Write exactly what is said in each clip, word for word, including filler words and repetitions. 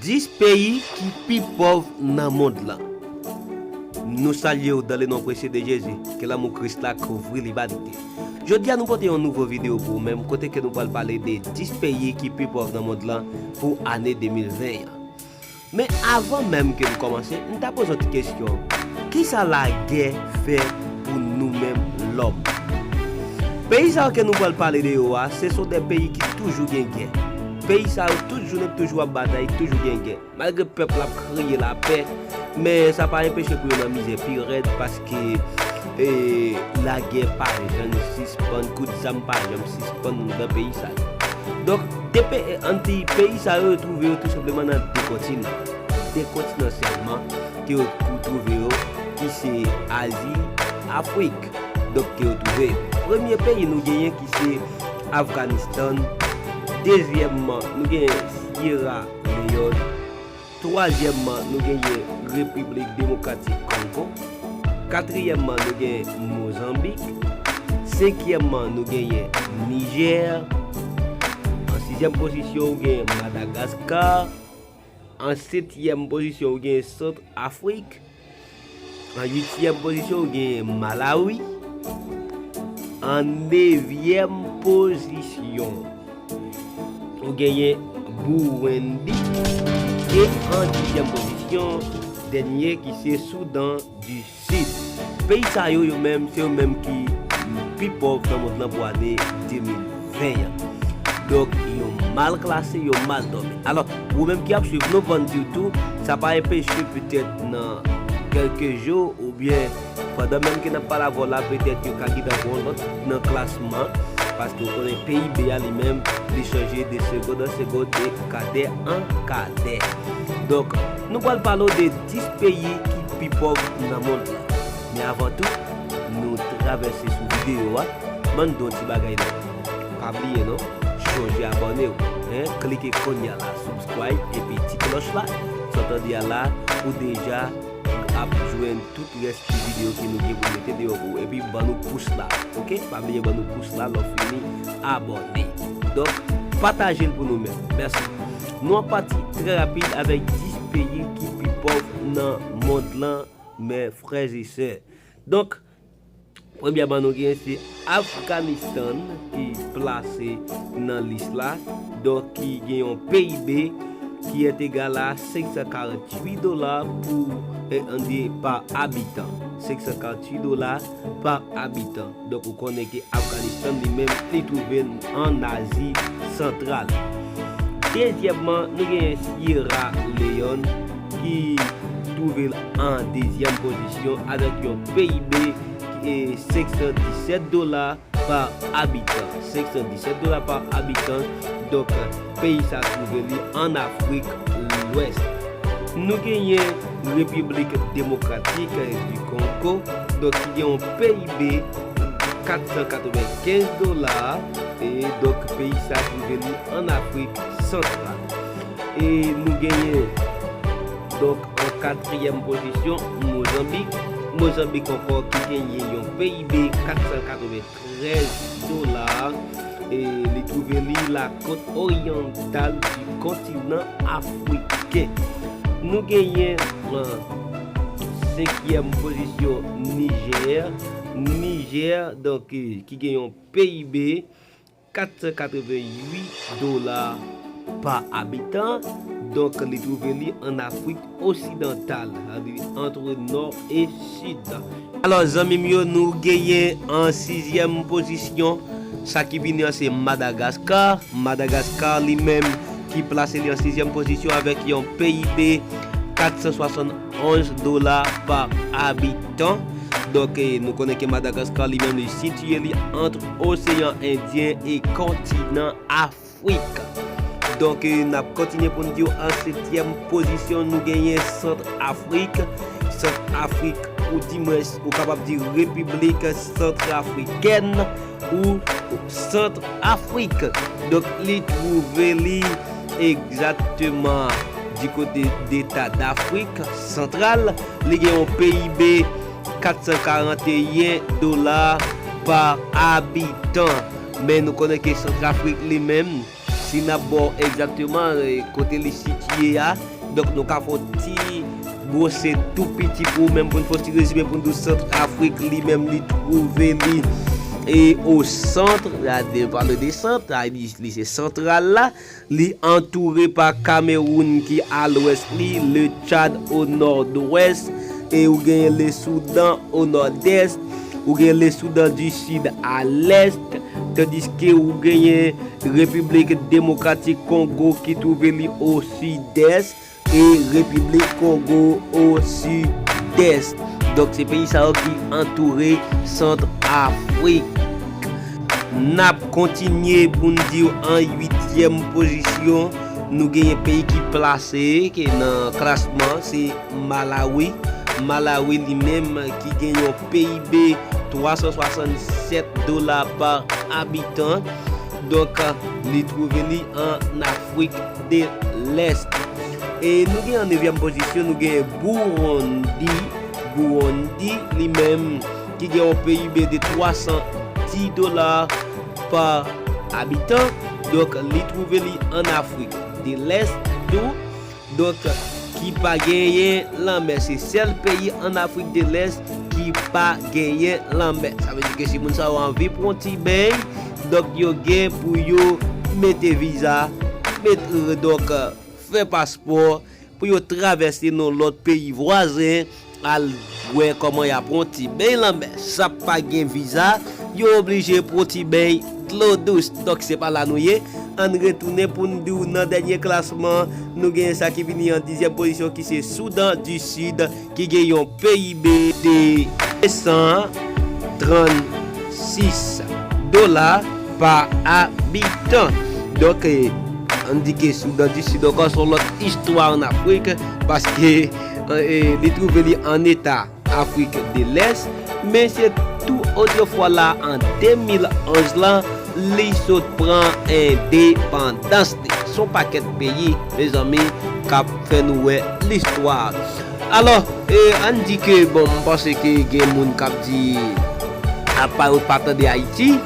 Dis peyi ki pi pòv nan mond lan. Nou salye w dans le nom précieux de Jésus. Ke lanmou Kris la kouvri limanite. Jodi a nou pote yon nouvo videyo pou ou menm, kote ke nou pral pale de dis peyi ki pi pòv nan mond lan pou ane de mil ven an. Men avan menm ke nou kòmanse, m ta poze yon ti kesyon. Kisa lagè fè pou nou menm lòm? Peyi sa yo ke nou pral pale de yo a, se son de peyi ki toujou gen gè. Peyi sa yo tout jounen toujou ap batay, toujou gen gè. Malgre pèp la ap kriye lapè, men sa pa enpeche pou yo nan mizè pi rèd paske e, lagè pa janm sispann, kout zam pa janm sispann nan peyi sa yo. Donk, de pe, anti peyi sa yo, yo twouve yo tou senpleman nan de kontinan. De kontinan sèlman ke yo twouve yo, ki se Azi, Afrik. Donk, ke yo twouve yo. Premye peyi nou genyen ki se Afganistan. Dezyèmman, nou genyen Sierra Leone. Twazyèmman, nou genyen Repiblik Demokratik Kongo. Katriyèmman, nou genyen Mozanbik. Senkyèmman, nou genyen Nijè. An sizyèm pozisyon, ou genyen Madagaskar. An setyèm pozisyon, ou genyen Sant Afrik. An uityèm pozisyon, ou genyen Malawi. An nevyèm pozisyon, ou genyen Burundi. E an dizyèm pozisyon, dènye ki se Soudan di Sid. Peyi sa yo, yo menm, se yo menm ki pi pòv nan mond lan pou ane de mil ven an. Donk, yo mal klase, yo mal dòmi. Alò, ou menm ki ap swiv nou, ban n di w tou, sa pa enpeche petèt nan kèlke jou oubyen pandan menm ke n ap pale avè w la, petèt yo ka gentan pran yon lòt nan klasman, paske w konnen P I B a li menm, li chanje de segonn an segonn, de kadè an kadè. Donk, nou pral pale w de dis peyi ki pi pòv nan mond lan. Men avan tou, nou travèse sou videyo a, ban n di w yon ti bagay non. Pa bliye non, chonje abòne w, en, klike kounye a la, subscribe, epi ti klòch la, sa w tande a la, ou deja ap jwenn tout rès ti videyo ke nou gen pou mete deyò pou ou. Epi ban nou pous la, oke? Pa bliye ban nou pous la, lè w fini abòne. Donk, pataje l pou nou menm. Mèsi. Nou ap pati trè rapid avèk dis peyi ki pi pòv nan mond lan, men frè e sè. Donk, premyèman, nou genyen se Afganistan ki plase nan lis la, donk ki gen yon P I B ki est égal à senk san karanntuit dola pou, eh, ann di, pa abitan. Senk san karanntuit dola pa abitan. Donk, ou konnen ke Afganistan li menm, li twouve l an Azi Santral. Dezyèmman, nou genyen Sierra Leone ki twouve l an dezyèm pozisyon avèk yon P I B ki senk san disèt dola pa abitan. Senk san disèt dola pa abitan. Donk, peyi sa twouve li an Afrik Lwès. Nou genyen Repiblik Demokratik di Kongo, donk ki gen yon P I B kat san katrevenkenz dola, e donk peyi sa twouve li an Afrik Santral. E nou genyen, donk, an katriyèm pozisyon, Mozanbik. Mozanbik ankò ki genyen yon P I B kat san katreventrèz dola, e li twouve li lakòt oryantal di kontinan afriken. Nou genyen, eh, senkyèm pozisyon Nijè. Nijè, donk, eh, ki gen yon P I B kat san katreventuit dola pa abitan. Donk, li twouve li an Afrik Osidantal, sa vle di antre Nò e Sid. Alò, zanmi m yo, nou genyen an sizyèm pozisyon, sa ki vini an se Madagaskar. Madagaskar li menm ki plase li an sizyèm pozisyon avèk yon P I B kat san swasannonz dola pa abitan. Donk, eh, nou konnen ke Madagaskar li menm li sitiye li ant Oseyan Endyen e kontinan Afrik. Donk, eh, n ap kontinye pou n di w an setyèm pozisyon, nou genyen Sant Afrik. Sant Afrik, ou dimwens, ou kapab di Repiblik Santrafrikèn ou Sant Afrik. Donk, li twouve li egzakteman di kote deta Dafrik Santral. Li gen yon P I B kat san karanteyen dola pa abitan. Men nou konnen ke Santrafrik li menm, N ap ba w egzakteman, eh, kote li sitiye a. Donk, nou ka fè yon ti brose tou piti pou ou menm, pou n fè yon ti rezime pou n di w Santrafrik li menm li twouve li e o sant, la, nou pale de sant, sa vle di li se santral la. Li antoure pa Kamewoun ki a lwès li, le Tchad o nòdwès, e ou genyen le Soudan o nòdès, ou genyen le Soudan di Sid a lès, tandiske ou genyen Repiblik Demokratik Kongo ki twouve li o sidès e Repiblik Kongo o sidès. Donk, se peyi sa yo ki antoure Santrafrik. N ap kontinye pou n di w an uityèm pozisyon, nou genyen peyi ki plase ke nan klasman, se Malawi. Malawi li menm ki gen yon P I B twa san swasannsèt dola pa abitan. Donk, li twouve li an Afrik de Lès. E nou gen an nevyèm pozisyon, nou gen Burundi. Burundi, li menm, ki gen yon P I B de twa san dis dola pa abitan. Donk, li twouve li an Afrik de Lès tou. Donk, ki pa genyen lanmè. Se sèl peyi an Afrik de Lès ki pa genyen lanmè. Sa vle di ke si moun sa yo anvi pran ti beny, donk yo gen pou yo mete viza, met, donk, fè paspò pou yo travèse nan lòt peyi vwazen, al wè kòman y ap pran ti beny lanmè. Sa pa gen viza, yo oblije pran ti beny dlo dous. Donk, se pa la nou ye. Ann retounen pou n di w nan dènye klasman, nou genyen sa ki vini an dizyèm pozisyon, ki se Soudan di Sid, ki gen yon P I B de de san trannsis dola pa abitan. Donk, eh, ann di ke Soudan di Sid ankò se yon lòt istwa an Afrik, paske, eh, li twouve li an eta Afrik de Lès, men se tou otrefwa la, an de mil onz lan, li sot pran endepandans li. Se yon pakèt peyi, mezanmi, k ap fè nou wè listwa. Alò, eh, ann di ke, bon, m panse ke gen moun k ap di, apa yo pa tande Ayiti.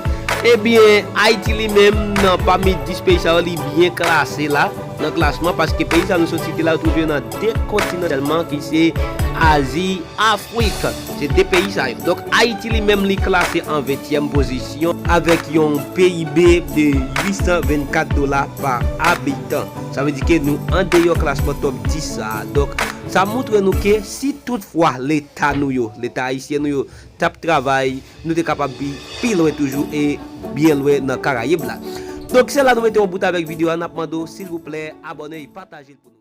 Ebyen, Ayiti li menm, nan pami dis peyi sa yo, li byen klase la, nan klasman, paske peyi sa nou sot site la, yo twouve yo nan de kontinan sèlman, ki se Azi, Afrik. Se de peyi sa yo. Donk, Ayiti li menm, li klase an ventyèm pozisyon avèk yon P I B de uit san vennkat dola pa abitan. Sa vle di ke nou andeyò klasman top dis sa a. Donk, sa montre nou ke si toutfwa Leta nou yo, Leta ayisyen nou yo, t ap travay, nou te kapab pi, pi lwen toujou e byen lwen nan Karayib la. Donk, se la nou mete yon bout avèk videyo a. N ap mande w, silvouplè, abòne e pataje l pou nou.